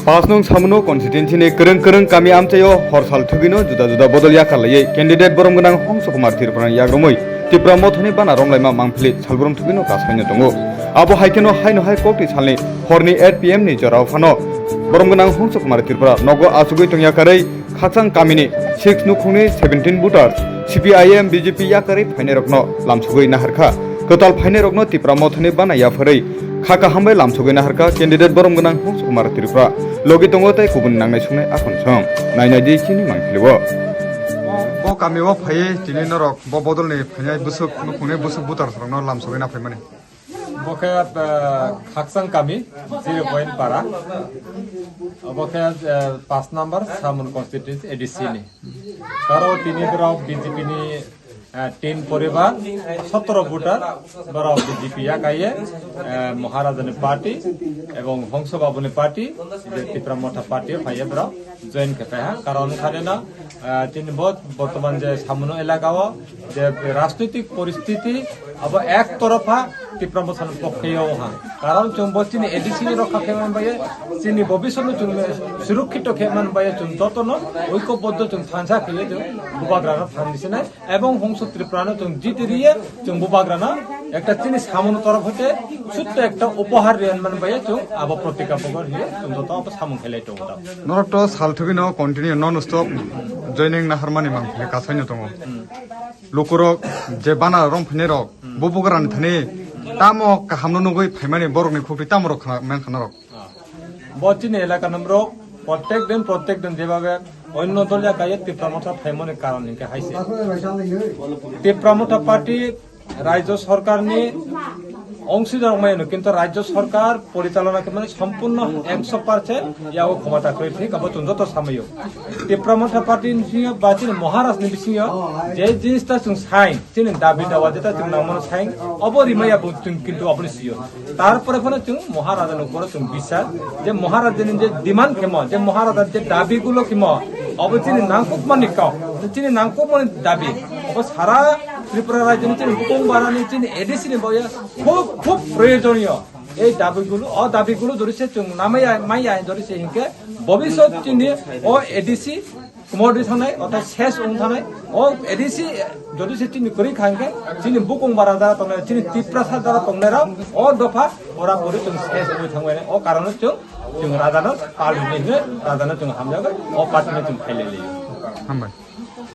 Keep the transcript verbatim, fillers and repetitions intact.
Pash nung Samuno constituency ni kwrwng kwrwng kami amchaio hor sal thwgwino juda juda bodol yakar laiwi candidate borom gwnang Hongso Kumar Tripura ni yagrumwi Tipra Mothani bana romlaima mangphili salbrum thwgwino kasaino tongo. Abo hai kheno haino hai kokti salni horni eight P M ni jorao phano borom gwnang Hongso Kumar Tripura nogo achugwi tongya karwi Khaksang kamini six nukhungni seventeen voters C P I M B J P yakarwi phainairokno lamsogwi naharkha. Kwtal phainairokno Tipra Mothani bana yapharwi kha kaham bai lamsogwi naharkha candidate borom gwnang Hongso Kumar Tripura. Logi tongo tei kubun nangnai sungnai akhon song. Nainai di chini mangpili o. Bo kami o phaiwi tini norok bo bodolni phainai bwswk nukhungni bwswk voters rokno lamsogwi naphaimani. Bo khe, eh, Khaksang kami, zero point para. Bo khe, eh, pash number Samun constituency A D C ni. Karo tini borok B J P ni, eh, tin poribar, sotoro voter, borok B J P yakaiye, eh, Maharaja ni party, ebong Hongso Babu ni party, je Tipra Motha party o phaiye borok join khe phaiha. Karon khade no, eh, tini bo bortoman je Samuno elaka o, je rajnoitik poristiti abo ek torofa Tipra Mothani pokhe o ha. Karon chwng bo chini A D C ni rokha khe man baye, chini bobisot no chwng surukhito khe man baye, chwng joto no oikoboddo chwng thansa khe chwng bubagra no thang di sinai, ebong Hongso Tripura no chwng jiti riye chwng bubagra no ekta chini Samuno torof hote sutto ekta upohar riyan man baye chwng abo protika pogor hiye chwng joto abo samung khelai tongo ta. Norok to sal thwgwi no continue non stop joining naharmani mangpili kasaino tongo. Lukurok je bana rom phinirok, hmm, bubugrani thani tamo kahamno nugwi phaimani borokni khukti tamo rok khna-, mangkha norok. Ah. Bo chini elaka numrok prottek din, prottek din jebabe onno dol yakaiye Tipra Motha phaimani karon hinkhe haise. Tipra Motha party rajyo sorkarni ongsidorok mano, kintu rajyo sorkar porichalona khe mane sompurno ekso percent yago khomota kwrwi thik abo chwng joto samaio. Tipra Motha party ni bisingo ba chini Maharaj ni bisingo je jinis ta chwng sai, chini dabi dawa jeta chwng nangmano sai, obo rimaya bo chwng kintu aboni sio. Tarpore phano chwng Maharaja ni uporo chwng bisar, je Maharaja ni je demand khemo, je Maharaja je dabi gulo khemo, obo chini nangkukmani kok, chini nangkukmani dabi, obo sara Tripura rajyo ni chini bukung bara ni chini A D C ni boya khub, khub proyojoniyo. Ei dabi gulo, o dabi gulo jori se chwng namaya, maya jori se hinkhe, bobisot chini o A D C kumordi thanai, otai ses wng thanai, o A D C jodi se chini kwrwi kha hinkhe, chini bukung bara jara tongnai, chini Tiprasa jara tongnai rok, o dopha pora pori chwng ses wngwi thangbai nai, o karono chwng, chwng rajano pal rwdi hwnwi rajano chwng hamjagwi, o party no chwng khailai liyo. Hambai.